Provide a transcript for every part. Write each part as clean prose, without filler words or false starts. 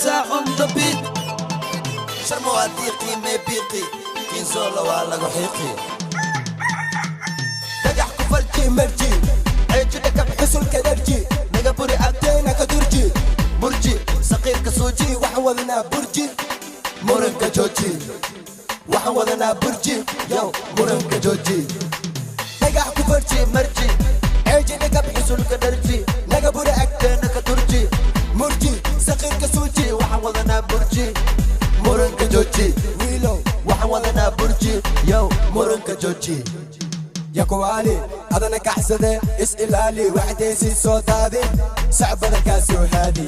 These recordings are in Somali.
Delta on the beat. Sharma waa diiqii mee biiqi, Kinzola waa lagu xiiqi. Dhagax ku farji marji, ceeji dhakab xusulka dharji, naga buri agteena ka durji, murji saqiirka suuji. Waxaan wadanaa burji, muranka jooji. Waxaan wadanaa burji, yow, muranka jooji. Dhagax ku farji marji, ceeji dhakab xusulka dharji, naga buri agteena ka durji, murji saqiirka suuji. Waxaan wadanaa burji, muranka jooji. Wiilow, waxaan wadanaa burji, yow, muranka jooji. Yakuwaali adana kaxsade, is ilaali, waxdaysii soo daadi, sacbada kaa soo haadi.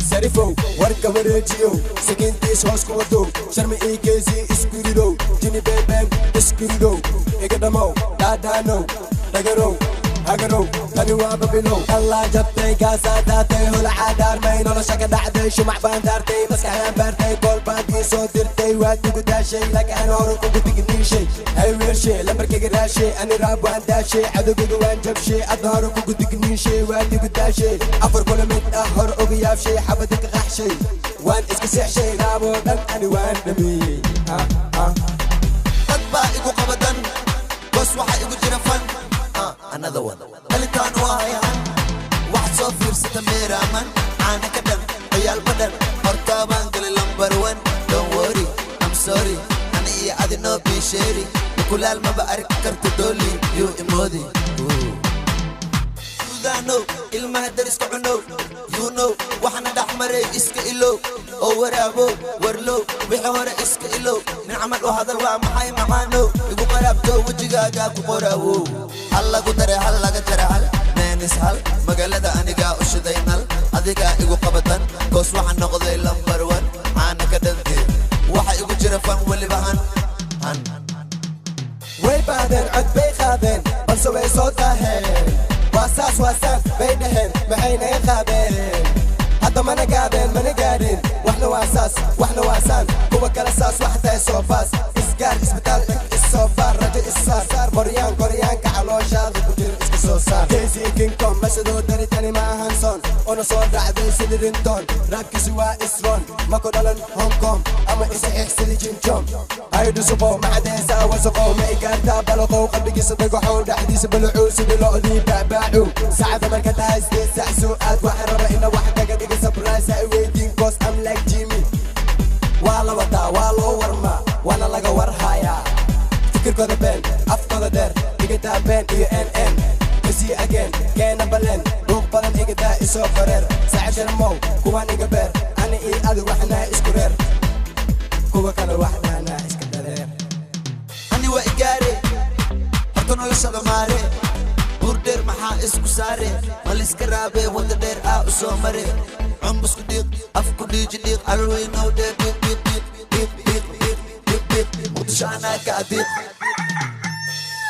Sarifow warka wareejiyow, sakiintiis hoos ku wadow, sharmi ii geesii isku ridow, jini beebeen isku ridow, iga dhammow, dhaadhaanow, dhagarow, hagarow, tani waa babilow. Allaa jabtay, kaasaa daatay, holacaa dhaarmay, nolosha ka dhacday, shumac baan daartay, maskaxdaan baartay, gool baad ii soo dirtay, waad igu daashay, laakiin hore kugu digniishay. Hay weershe, lambarkayga raashay, ani raab waan daashay, cadowgayga waan jabshay, adna hore kugu digniishay, waad igu daashay, afar kula mid ah hore uga yaabshay, xabada ka qaxshay, waan iska seexshay, raaboo dhan ani waan dhameeyey. Dad baa igu qabadan goos, waxaa igu jira fan. Another one, dhalitaan waa hayahan, waxaad soo fiirsata meeraaman, caana ka dhan ciyaal badhan, hortaabaan galay lambar one. Don't worry, I'm sorry, ani iyo adi noo biisheeri, mukulaal maba arki karto, dooli yuu imoodi. Suudaanow, ilmaha dariska cunow, you know, waxna dhex maray iska ilow, oo waraabow, warlow, wixii hore iska ilow, nin camal u hadal waa maxay macaanow, igu qaraabto wejigaaga ku qoraawow, hal lagu daray hal laga jaray hal meenis hal, magaalada anigaa u shiday nal, adigaa igu qabatan koos, waxaan noqday lambar one, caana ka dhantee, waxa igu jira fan, weliba han han. Way baadeen, cod bay qaadeen, balse way soo daaheen, waa saas, waa saan bay dhaheen, maxay naga qaadeen? Hadda mana gaadeen, mana gaadhin, waxna waa saas, waxna waa saan, kuwa kale saas, wax tahay soo faas, isgaar isbitaal cig is soo faar, rajo issaar, moryaan koryaanka calooshaada ku jira iska soo saar. Geesii Kingcom masadoo dari, tani ma ahan son una soo dhacday sidii rinton, raabkiisi waa isron, ma ku dhalan Hong Kong ama isaxiix sidii Jinjom. Haydhusuqow, macadeysaa wasaqow, ma igaartaa balaqow, qalbigiisa dhagaxow, dhexdiisa balucow, sidii lo'dii baabaacow. Saacada marka tahay 8 saac soo aad, waxaan raba ina wax kaga dhiga surprise, ha i weydiin 'cause I'm like Jimmy. Waa la wadaa, waa loo warmaa, waana laga warhayaa, fikirkooda been, afkooda dheer, igadaa been iyo n n kasii ageen, keena baleen, buuq badan igadaa, isoo koreer, saaxiib sharmow, kuwaan iga beer, ani iyo adi waxnaa isku reer, kuwa kale waxnaanaa iska dhareer. Ani waa igaare, horta noloshada maare, buur dheer maxaa isku saare, ma liska raabe, wadda dheer aa u soo mare, cumbusku dhiiq, afku dhiiji dhiiq, alweynow dheer, dhiiq dhiiq dhiiq dhiiq dhiiq dhiiq dhiiq dhiiq, Muqdisho anaa ka adiiq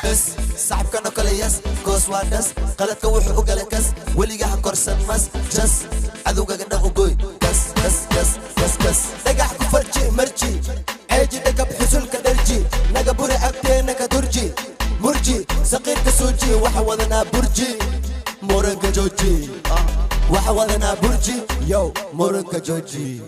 bes, saxibkanoo kale yas koos waa dhas, qaladka wuxuu u galay kas, weliga ha korsan mas jas, cadowgaga dhan u goy, kas kas kas kas kas. Dhagax ku farji marji, ceeji dhagab xusulka dharji, naga buri agteena ka durji, murji saqiirka suuji. Waxa wadanaa burji, muranka jooji. Waxa wadanaa burji, yow, muranka jooji.